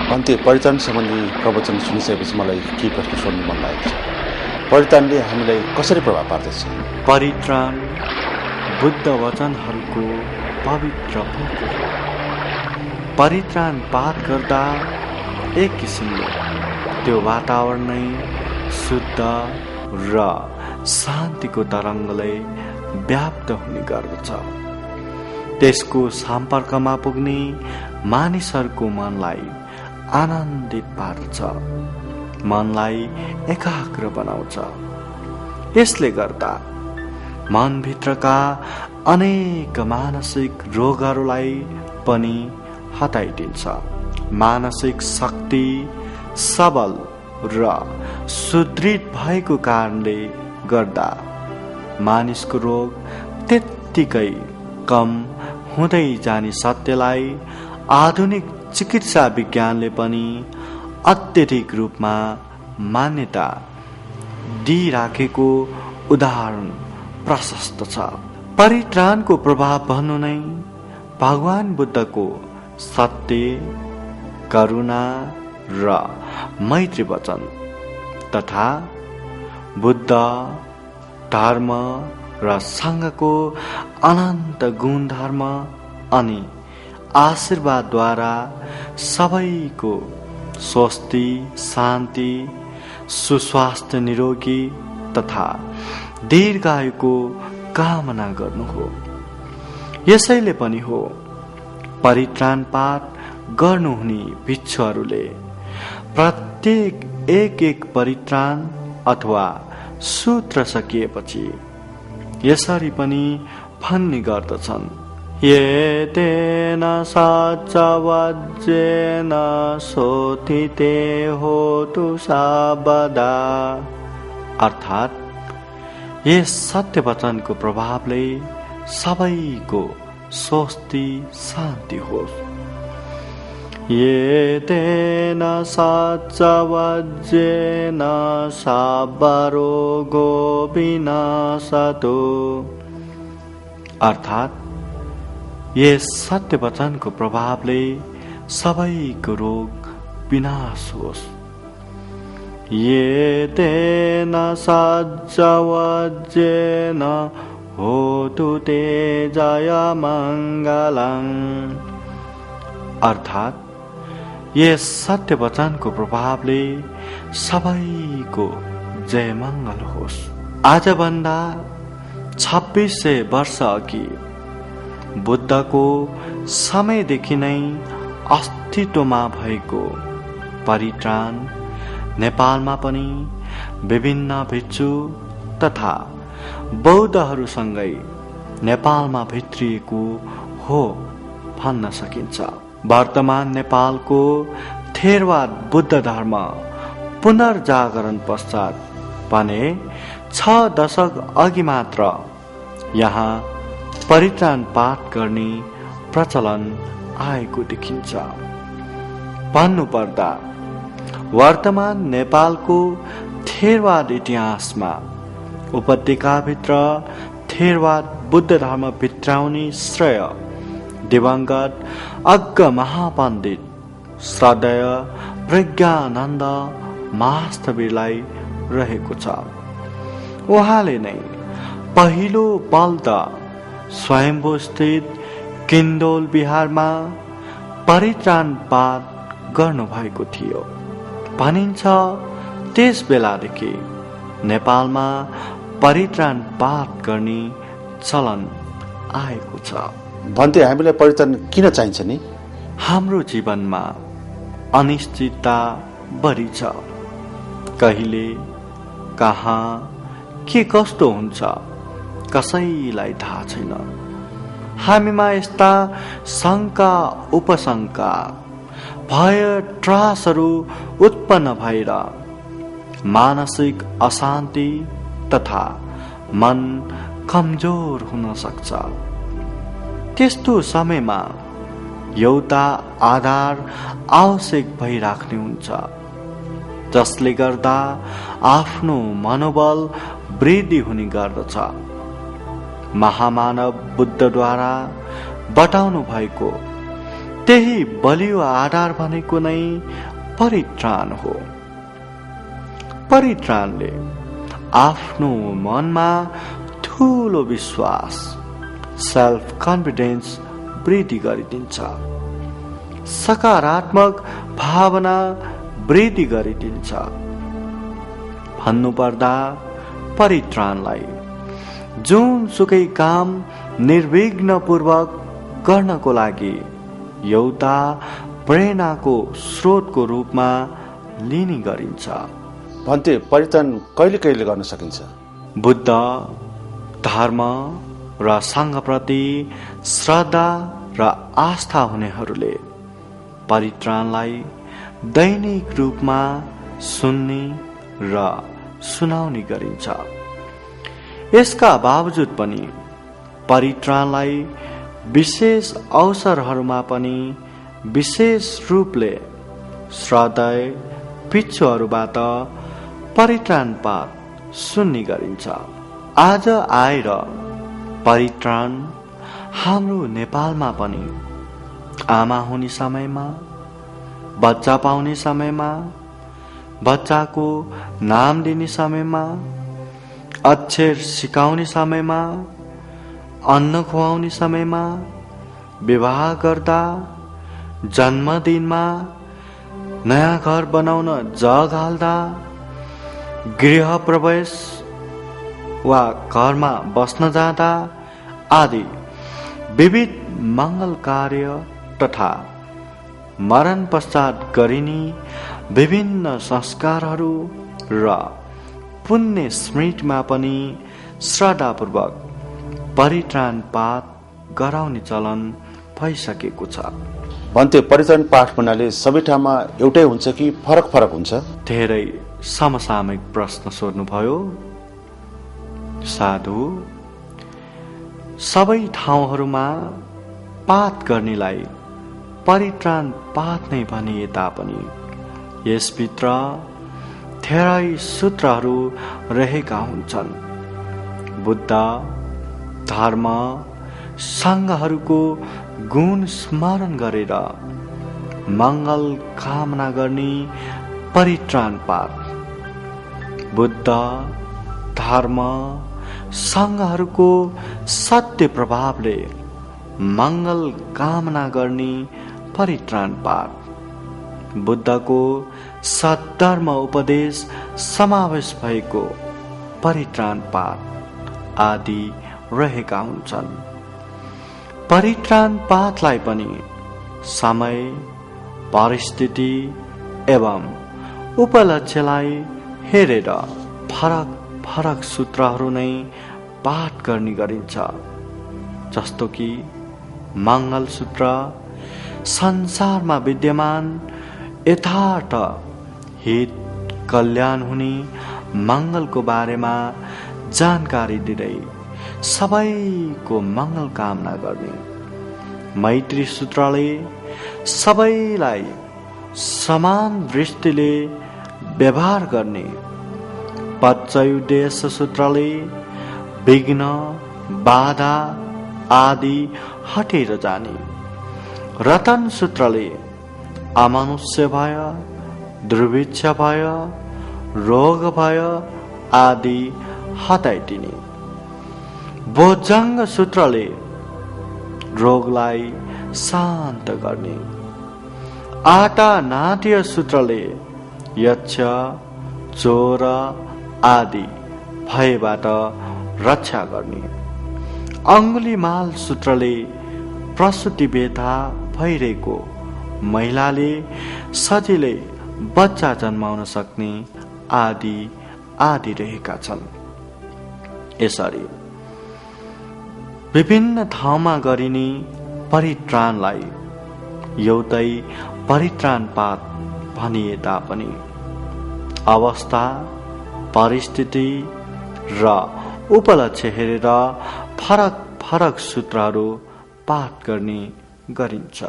भन्थे परित्राण सम्बन्धी प्रवचन सुनिसकेपछि मलाई के प्रश्न सोध्नु मन लागेको छ। परित्राणले हामीलाई कसरी प्रभाव पार्दछ? परित्राण बुद्ध वचनहरूको पवित्र पोथी हो। परित्राण पाठ गर्दा एक किसिमले त्यो वातावरण नै शुद्ध र शान्तिको तरङ्गले व्याप्त हुने गर्दछ। त्यसको सम्पर्कमा पुग्ने मानिसहरूको मनलाई आनन्दित पार्दछ, मनलाई एकाग्र बनाउँछ। यसले गर्दा मनभित्रका अनेक मानसिक रोगहरूलाई पनि हटाइदिन्छ। मानसिक शक्ति सबल र सुदृढ भएको कारणले गर्दा मानिसको रोग त्यत्तिकै कम हुँदै जाने सत्यलाई आधुनिक चिकित्सा विज्ञानले पनि अत्यधिक रूपमा मान्यता दिइराखेको उदाहरण प्रशस्त छ। परित्राणको प्रभाव भन्नु नै भगवान बुद्धको सत्य, करुणा र मैत्री वचन तथा बुद्ध धर्म र सङ्घको अनन्त गुणधर्म अनि आशीर्वादद्वारा सबैको स्वस्ति, शान्ति, सुस्वास्थ्य, निरोगी तथा दीर्घायुको कामना गर्नु हो। यसैले पनि हो परित्राण पाठ गर्नुहुने भिक्षुहरूले प्रत्येक एक परित्राण अथवा सूत्र सकिएपछि यसरी पनि भन्ने गर्दछन्, ये तेन सच्चवज्जेन सोथिते होतु साबदा। अर्थात् यस सत्य वचनको प्रभावले सबैको स्वस्ति, शान्ति होस्। ये तेन सच्चवज्जेन सर्वरोगो विनाशतु। अर्थात् यस सत्य वचनको प्रभावले सबैको रोग विनाश होस्। ये तेन सच्चवज्जेन होतु ते जय मङ्गलम्। अर्थात् यस सत्य वचनको प्रभावले सबैको जय मङ्गल होस्। आजभन्दा 2600 वर्ष अघि बुद्धको समयदेखि नै अस्तित्वमा भएको परित्राण नेपालमा पनि विभिन्न भिक्षु तथा बौद्धहरूसँगै नेपालमा भित्रिएको हो भन्न सकिन्छ। वर्तमान नेपालको थेरवाद बुद्ध धर्म पुनर्जागरण पश्चात भने 6 दशक अघि मात्र यहाँ परित्राण पाठ गर्ने प्रचलन आएको देखिन्छ। भन्नुपर्दा वर्तमान नेपालको थेरवाद इतिहासमा उपत्यकाभित्र थेरवाद बुद्ध धर्म भित्राउने श्रेय दिवंगत अग्ग महापण्डित श्रद्धेय प्रज्ञानन्द महास्थविरलाई रहेको छ। उहाँले नै पहिलो पल्ट स्वयम्भू स्थित किन्दोल बिहारमा परित्राण पाठ गर्नुभएको थियो। भनिन्छ त्यस बेलादेखि नेपालमा परित्राण पाठ गर्ने चलन आएको छ। भन्थे हामीलाई परित्राण किन चाहिन्छ नि? हाम्रो जीवनमा अनिश्चितता बढी छ। कहिले कहाँ के कस्तो हुन्छ कसैलाई थाहा छैन। हामीमा यस्ता शङ्का उपशङ्का भय त्रासहरू उत्पन्न भएर मानसिक अशान्ति तथा मन कमजोर हुन सक्छ। त्यस्तो समयमा एउटा आधार आवश्यक भइराख्ने हुन्छ, जसले गर्दा आफ्नो मनोबल वृद्धि हुने गर्दछ। महामानव बुद्धद्वारा बताउनु भएको त्यही बलियो आधार भनेको नै परित्राण हो। परित्राणले आफ्नो मनमा ठूलो विश्वास, सेल्फ कन्फिडेन्स वृद्धि गरिदिन्छ। सकारात्मक भावना वृद्धि गरिदिन्छ। भन्नुपर्दा परित्राणलाई जुनसुकै काम निर्विघ्नपूर्वक गर्नको लागि एउटा प्रेरणाको स्रोतको रूपमा लिने गरिन्छ। भन्ते परित्राण कहिले कहिले गर्न सकिन्छ? बुद्ध, धर्म र सङ्घप्रति श्रद्धा र आस्था हुनेहरूले परित्राणलाई दैनिक रूपमा सुन्ने र सुनाउने गरिन्छ। यसका बावजुद पनि परित्राणलाई विशेष अवसरहरूमा पनि विशेष रूपले श्रद्धेय भिक्षुहरूबाट परित्राण पाठ सुन्ने गरिन्छ। आज आएर परित्राण हाम्रो नेपालमा पनि आमा हुने समयमा, बच्चा पाउने समयमा, बच्चाको नाम दिने समयमा, अक्षर सिकाउने समयमा, अन्न खुवाउने समयमा, विवाह गर्दा, जन्मदिनमा, नयाँ घर बनाउन जग हाल्दा, गृह प्रवेश वा घरमा बस्न जाँदा आदि विविध मङ्गल कार्य तथा मरण पश्चात गरिने विभिन्न संस्कारहरू र पुण्य स्मृतिमा पनि श्रद्धापूर्वक परित्राण पाठ गराउने चलन भइसकेको छ। भन्ते परित्राण पाठ भन्नाले सबै ठाउँमा एउटै हुन्छ कि फरक फरक हुन्छ? धेरै समसामयिक प्रश्न सोध्नुभयो साधु। सबै ठाउँहरूमा पाठ गर्नेलाई परित्राण पाठ नै भनिए तापनि यसभित्र धेरै सूत्रहरू रहेका हुन्छन्। बुद्ध, धर्म, सङ्घहरूको गुण स्मरण गरेर मङ्गल कामना गर्ने परित्राण पाठ, बुद्ध, धर्म, सङ्घहरूको सत्य प्रभावले मङ्गल कामना गर्ने परित्राण पाठ, बुद्धको सद्धर्म उपदेश समावेश भएको परित्राण पाठ आदि रहेका हुन्छन्। परित्राण पाठलाई पनि समय, परिस्थिति एवं उपलक्ष्यलाई हेरेर फरक फरक सूत्रहरू नै पाठ गर्ने गरिन्छ। जस्तो कि मङ्गल सूत्र संसारमा विद्यमान यथार्थ हित कल्याण हुने मङ्गलको बारेमा जानकारी दिँदै सबैको मङ्गल कामना गर्ने। मैत्री सूत्रले सबैलाई समान दृष्टिले व्यवहार गर्ने। पच्चयुदेश सूत्रले विघ्न, बाधा आदि हटेर जाने। रतन सूत्रले अमनुष्य भय, दुर्भिक्ष भय, रोग भय आदि हटाइदिने। बोजङ्ग सूत्रले रोगलाई शान्त गर्ने। आटा नाट्य सूत्रले यक्ष, चोर आदि भयबाट रक्षा गर्ने। अङ्गुलीमाल सूत्रले प्रसुति व्यथा भइरहेको महिलाले सजिलै बच्चा जन्माउन सक्ने आदि आदि रहेका छन्। यसरी विभिन्न ठाउँमा गरिने परित्राणलाई एउटै परित्राण पाठ भनिए तापनि अवस्था, परिस्थिति र उपलक्ष्य हेरेर फरक फरक सूत्रहरू पाठ गर्ने गरिन्छ।